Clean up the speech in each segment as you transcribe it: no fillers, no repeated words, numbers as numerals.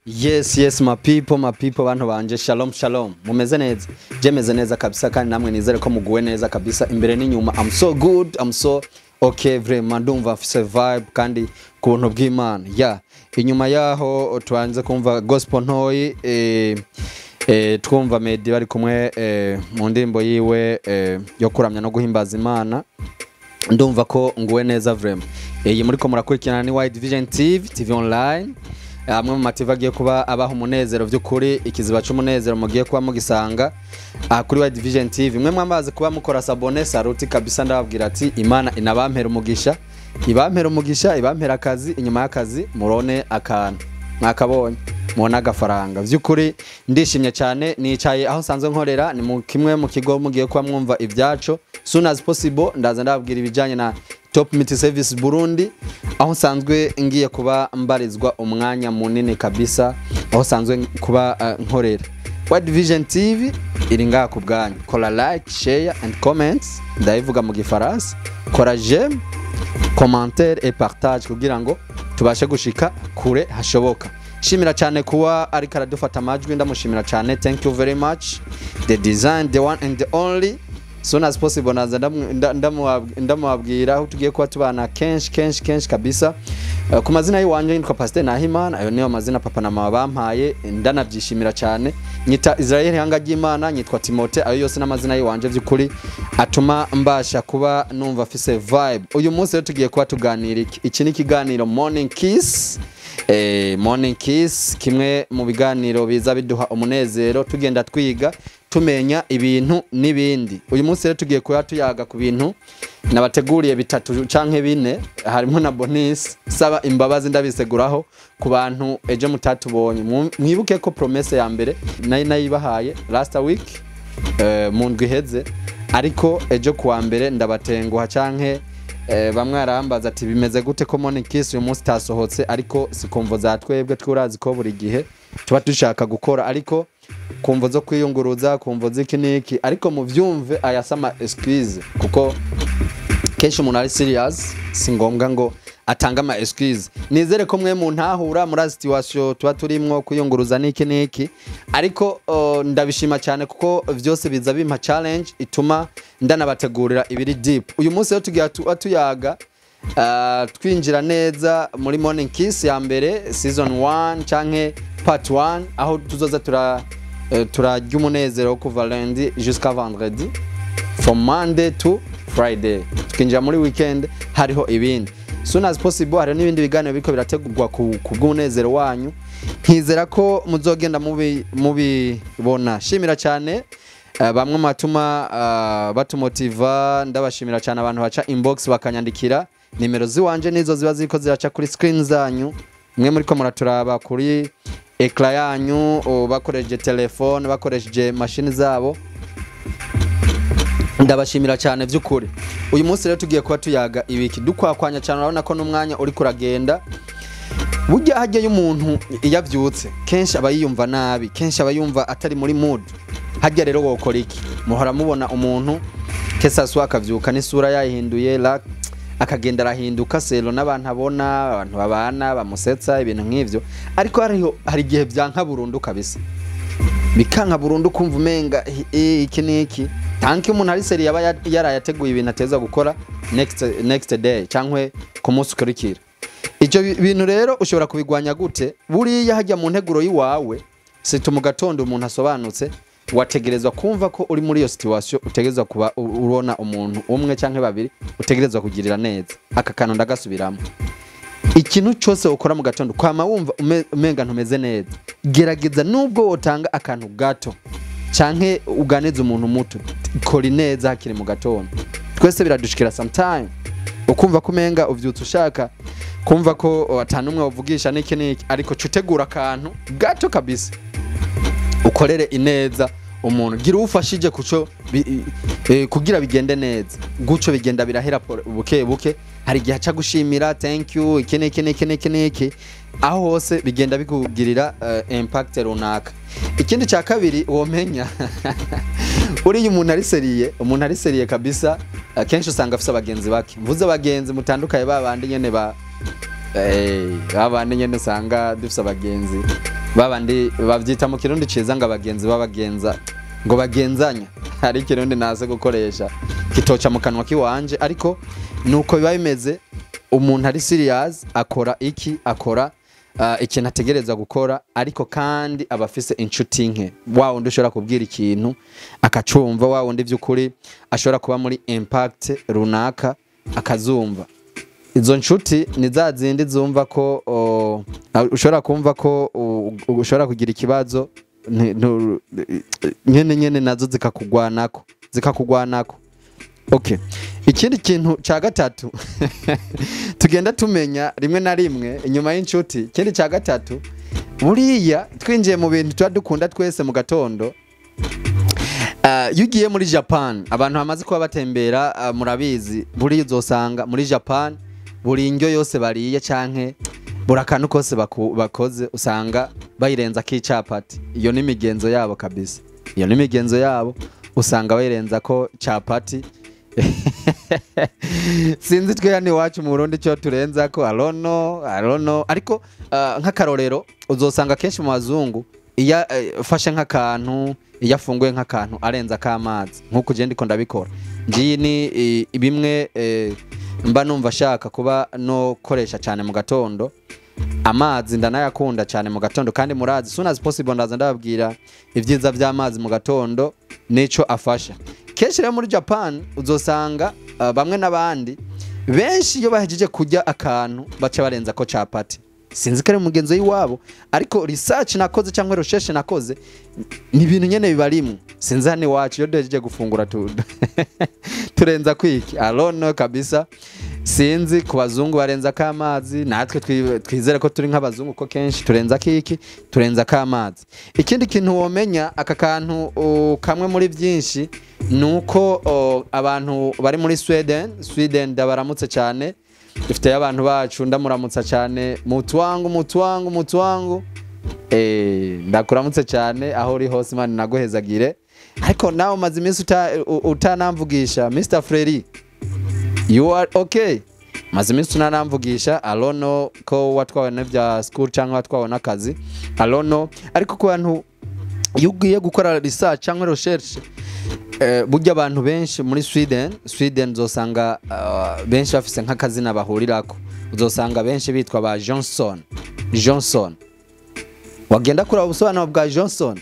Yes, my people, my people, bantu banje, shalom shalom. Mumeze neza? Je meze neza kabisa, kandi namwe nizere ko muguwe neza kabisa imbere n'inyuma. I'm so good, I'm so okay, vraiment ndumva mfise vibe kandi ku buntu bw'Imana. Yeah. Inyuma yaho tubanze kumva gospel ntoyi, twumva Meddy bari kumwe mu ndirimbo yiwe yo kuramya no guhimbaza Imana. Ndumva ko nguwe neza vraiment. Iyi muriko murakurikirana ni Wide Vision TV, TV online. Amwe mu ma TV agiye kuba abaha umunezero by'ukuri, ikiziba c'umunezero mugiye kuba mugisanga kuri Wide Vision TV. Mwe mwamaze kuba mukora s'abonner, saluti kabisa, ndababwira ati Imana inabampera umugisha, ibampera umugisha, ibampera akazi, inyuma y'akazi murone akantu mwakabonye, mubona agafaranga. By'ukuri ndishimye cyane, nicaye aho nsanzwe nkorera, ni mu kimwe mu kigo mugiye kuba mwumva ibyaco. Soon as possible ndaza ndababwira ibijanye na Top Multi Service Burundi, aho nsanzwe ngiye kuba mbarizwa umwanya munini kabisa, aho nsanzwe kuba nkorera. Wide Vision TV iri ngaha ku bwanyu. Kora like, share and comments, ndayivuga mu gifaransa. Kora j'aime, commentaire et partage kugira ngo tubashe gushika kure hashoboka. Shimira cyane kuba ariko aradufata amajwi, ndamushimira cyane, thank you very much, the design, the one and the only. Soon as possible naza ndamubabwira aho tugiye kuba tubana kenshi kenshi kenshi kabisa. Ku mazina y'iwanje nitwa Pasteur Nahimana, ayo niyo mazina papa na mama bampaye, ndanabyishimira cyane. Nyita Israel Hanga ry'Imana, nyitwa Timote, ayo yose n'amazina y'iwanje by'ukuri atuma mbasha kuba numva afise vibe. Uyu munsi rero tugiye kuba tuganira iki? Iki ni ikiganiro Morning Kiss. Morning Kiss, kimwe mu biganiro biza biduha umunezero, tugenda twiga tumenya ibintu n'ibindi. Uyu munsi rero tugiye kuba tuyaga ku bintu nabateguriye bitatu canke bine, harimo na bonus. Saba imbabazi, ndabiseguraho ku bantu ejo mutatubonye. Mwibuke ko promesse ya mbere nayi nayibahaye last week, mu ndwi iheze, ariko ejo kuwa mbere ndabatenguha canke bamwe arambaza ati bimeze gute ko Morning Kiss uyu munsi tasohotse? Ariko si kumvo za twebwe, twurazi ko buri gihe tuba dushaka gukora, ariko kumvo zo kwiyunguruza, kumvo z'iki n'iki. Ariko muvyumve aya sama excuse, kuko kenshi umuntu ari serious si ngombwa ngo atange ama excuse. Nizere ko mwe mu ntahura muri situation tuba turimwo, kwiyunguruza n'iki n'iki. Ariko ndabishima cyane kuko vyose biza bimpa challenge ituma ndanabategurira ibiri deep. Uyu munsi rero tugiye tuba tuyaga, twinjira neza muri Morning Kiss ya mbere, season 1 canke part 1, aho tuzoza turarya umunezero wo kuva lundi jusqu'à vendredi, from Monday to Friday, tukinjira muri weekend hariho ibindi. Soon as possible hariho n'ibindi biganiro biriko birategurwa ku bw'umunezero wanyu, nkizera ko muzogenda mubibona. Shimira cyane bamwe mu batuma batumotiva, ndabashimira cyane abantu baca inbox bakanyandikira. Nimero ziwanje nizo ziba ziriko ziraca kuri screen zanyu, mwe muriko muraturaba kuri écran yanyu, bakoresheje telefone, bakoresheje mashini zabo, ndabashimira cyane by'ukuri. Uyu munsi rero tugiye kuba tuyaga ibiki? Dukwakwanya cyane, urabona ko n'umwanya uri kuragenda. Burya hajya y'umuntu iyo avyutse kenshi aba yiyumva nabi, kenshi aba yumva atari muri mood. Hajya rero wokora iki? Muhora mubona umuntu kesaswa akavyuka n'isura yayihinduye, la akagenda arahinduka selo n'abantu abona, abantu babana bamusetsa, ibintu nk'ivyo. Ariko hariho hari igihe vyanka burundu kabisa, bikanka burundu, kumva umenga iki n'iki. Tanki umuntu ari sérieux aba yarayateguye ibintu ateza gukora next day cyangwa ku munsi ukurikira. Icyo bintu rero ushobora kubigwanya gute? Buriya hajya mu nteguro y'iwawe, si mu gatondo umuntu asobanutse, wategerezwa kumva ko uri muri iyo situation, utegerezwa kuba ubona umuntu umwe cyangwa babiri utegerezwa kugirira neza. Aka kantu ndagasubiramo: ikintu cyose ukora mu gatondo kwama wumva umenga ntumeze neza, gerageza nubwo wotanga akantu gato canke uganeze umuntu muto, kora ineza hakiri mu gatondo. Twese biradushikira sometime ukumva ko umenga uvyutse ushaka kumva ko atanumwe uvugisha n'iki n'iki, ariko cutegura akantu gato kabisa ukorere ineza umuntu, gira ufashije kuco kugira bigende neza. Guco bigenda birahera buke buke, hari igihe aca gushimira, thank you, iki n'iki n'iki n'iki n'iki, aho hose bigenda bikugirira impact runaka. Ikindi cya kabiri womenya, uriya umuntu ari sérieux, umuntu ari sérieux kabisa, kenshi usanga afise abagenzi bake. Mvuze abagenzi mutandukanye, ba bandi nyene ba babandi nyene usanga dufise abagenzi. Babandi bavyita mu Kirundi ciza ngo abagenzi babagenza ngo bagenzanya, hari Ikirundi naze gukoresha kitoca mu kanwa kiwanje, ariko nuko biba bimeze. Umuntu ari serious akora iki? Akora ikintu ategereza gukora, ariko kandi aba afise inshuti nke, wa wundi ushobora kubwira ikintu akacumva, wa wundi by'ukuri ashobora kuba muri impact runaka akazumva. Izo nshuti ni za zindi zumva ko ushobora kumva ko ushobora kugira ikibazo nyene nyene, nazo zikakugwanako. Okay, ikindi kintu ca gatatu tugenda tumenya rimwe na rimwe inyuma y'inshuti, ikindi ca gatatu, buriya twinjiye mu bintu tuba dukunda twese mu gatondo. Iyo ugiye muri Japan, abantu bamaze kuba batembera, murabizi, buriya uzosanga muri Japan buri indyo yose bariye canke buri akantu kose bakoze usanga bayirenza k'icapati. Iyo ni imigenzo yabo kabisa, iyo ni imigenzo yabo, usanga bayirenza ko capati. Sinzi twe hano iwacu mu Burundi cyo turenza ko, I don't know, ariko nk'akarorero uzosanga kenshi mu bazungu iyo ufashe nk'akantu, iyo afunguye nk'akantu, arenza k'amazi, nk'uko ugenda ndiko ndabikora. Ngiyi ni bimwe mba numva ashaka kuba no koresha cyane mu gatondo. Amazi ndanayakunda cyane mu gatondo, kandi murazi, soon as possible ndaza ndababwira ibyiza by'amazi mu gatondo nico afasha. Kenshi rero muri Japan uzosanga bamwe n'abandi benshi iyo bahejeje kurya akantu baca barenza ko capati. Sinzi ko ari umugenzo w'iwabo, ariko research nakoze cyangwa recherche nakoze, ni ibintu nyene bibarimwo. Sinzi hano iwacu iyo duhejeje gufungura turenza kwiki, I don't know kabisa. Sinzi ku bazungu barenza k'amazi, natwe twizere ko turi nk'abazungu, ko kenshi turenza kiki, turenza k'amazi. Ikindi kintu womenya, aka kantu kamwe muri byinshi, ni uko abantu bari muri Sweden, Sweden ndabaramutse cyane, dufite abantu bacu, ndamuramutsa cyane mutwangu, mutwangu, mutwangu, ndakuramutse cyane aho uri hose, Imana naguhezagire. Ariko nawe umaze iminsi utanamvugisha, Mr Freri, you are okay? Maze iminsi unanamvugisha, I don't know ko watwawe n'ibya school cyangwa watwawe n'akazi, I don't know. Ariko ku bantu, iyo ugiye gukora research cyangwa recherche, burya abantu benshi muri Sweden, Sweden uzosanga benshi bafise nk'akazina bahurirako, uzosanga benshi bitwa ba Johnson. Johnson, wagenda kuraba ubusobanuro bwa Johnson,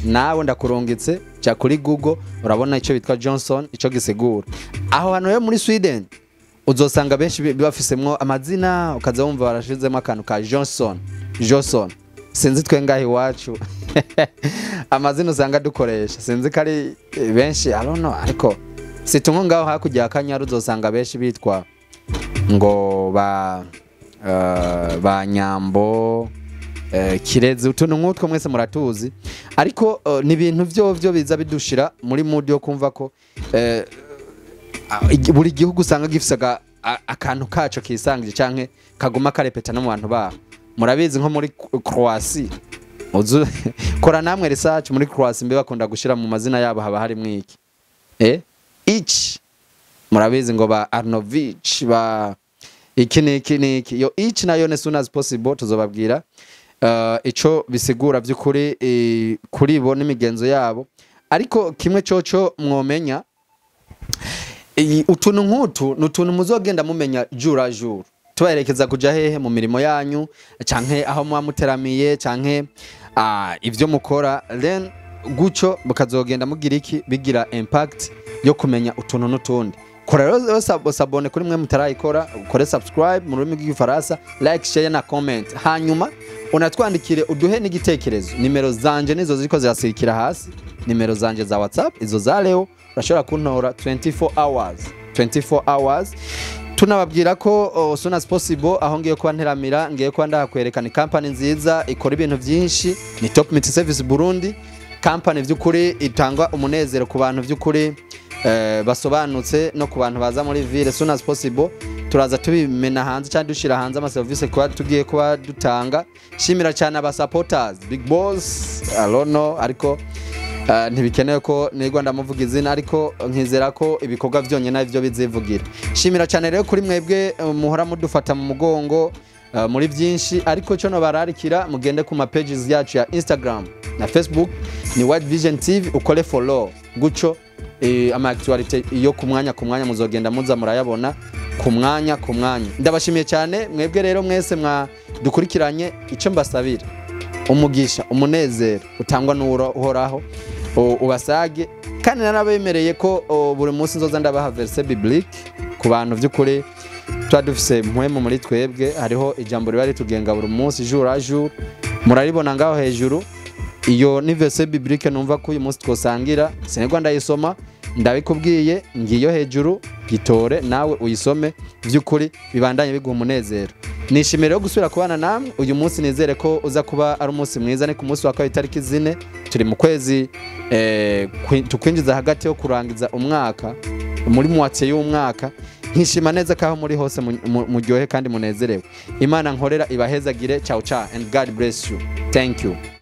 nawe ndakurungitse, jya kuri Google urabona icyo bitwa Johnson, icyo gisigura. Aho hantu rero muri Sweden uzosanga benshi bafisemwo amazina, ukaza wumva barashizemo akantu ka Johnson, Johnson. Sinzi twe ngaho iwacu amazina usanga dukoresha, sinzi ko ari benshi, I don't know. Ariko situngo ngaho hakurya ya Kanyaru uzosanga benshi bitwa ngo ba Nyambo, Kirezi, utuntu nk'utwo mwese muratuzi. Ariko ni ibintu vyo biza bidushira muri mood yo kumva ko buri gihugu usanga gifise akantu kaco kisangije canke kaguma karepeta no mu bantu baho. Murabizi nko muri Croatie, kora namwe research, muri Croatie mbe bakunda gushira mu mazina yabo haba harimwo iki? Ich murabizi ngo ba Arnovic, ba iki niki niki, yo ich nayo as soon as possible tuzobabwira ico bisigura by'ukuri kuri bo n'imigenzo yabo. Ariko kimwe coco mwomenya, utuntu nk'utu ni utuntu muzogenda mumenya jour à jour, tubaherekeza kuja hehe mu mirimo yanyu canke aho muba muteramiye canke ivyo mukora, then gutyo mukazogenda mugira iki, bigira impact yo kumenya utuntu n'utundi. Kora rero s'abonner kuri mwe mutarayikora, ukore subscribe mu rurimi rw'Igifaransa, like, share na comment, hanyuma unatwandikire uduhe n'igitekerezo. Nimero zanje nizo ziriko zirasirikira hasi, nimero zanje za WhatsApp, izo za leo, urashobora kuntora 24 hours, 24 hours. Tunababwira ko soon as possible aho ngiye kuba nteramira, ngiye kuba ndahakwereka. Ni company nziza ikora ibintu byinshi, ni Top Multi Service Burundi, company by'ukuri itanga umunezero ku bantu by'ukuri basobanutse no ku bantu baza muri ville. Soon as possible turaza tubimena hanze cyangwa dushira hanze amaserivisi kuba tugiye kuba dutanga. Shimira cyane aba supporters, big boss, I don't know, ariko ntibikenewe ko nigwa ndamuvuga izina, ariko nkizera ko ibikorwa byonyine aribyo bizivugira. Shimira cyane rero kuri mwebwe muhora mudufata mu mugongo. muri byinshi. Ariko cyo nobararikira, mugende ku ma pages yacu ya Instagram na Facebook, ni White Vision TV, ukore follow guco, ama actualité yo ku mwanya ku mwanya muzogenda muza murayabona ku mwanya ku mwanya. Ndabashimiye cyane mwebwe rero mwese mwa dukurikiranye. Icyo mbasabira, umugisha, umunezero utangwa n'Uhoraho ubasage. Kandi narabemereye ko buri munsi nzoza ndabaha verset biblique. Ku bantu by'ukuri tuba dufise mpwemu muri twebwe, hariho ijambo riba ritugenga buri munsi, jour à jour. Muraribona ngaho hejuru, iyo ni verset biblique numva ko uyu munsi twosangira. Sinigwa ndayisoma, ndabikubwiye, ngiyo hejuru, gitore nawe uyisome, by'ukuri bibandanye biguha umunezero. Nishimiye rero gusubira kubana namwe uyu munsi. Nizere ko uza kuba ari umunsi mwiza. Ni ku munsi wa kabiri, itariki 4, turi mu kwezi tukwinjiza hagati yo kurangiza umwaka, muri moitié y'umwaka. Nkishima neza ko aho muri hose muryohe kandi munezerewe. Imana nkorera ibahezagire. Ciao ciao and God bless you. Thank you.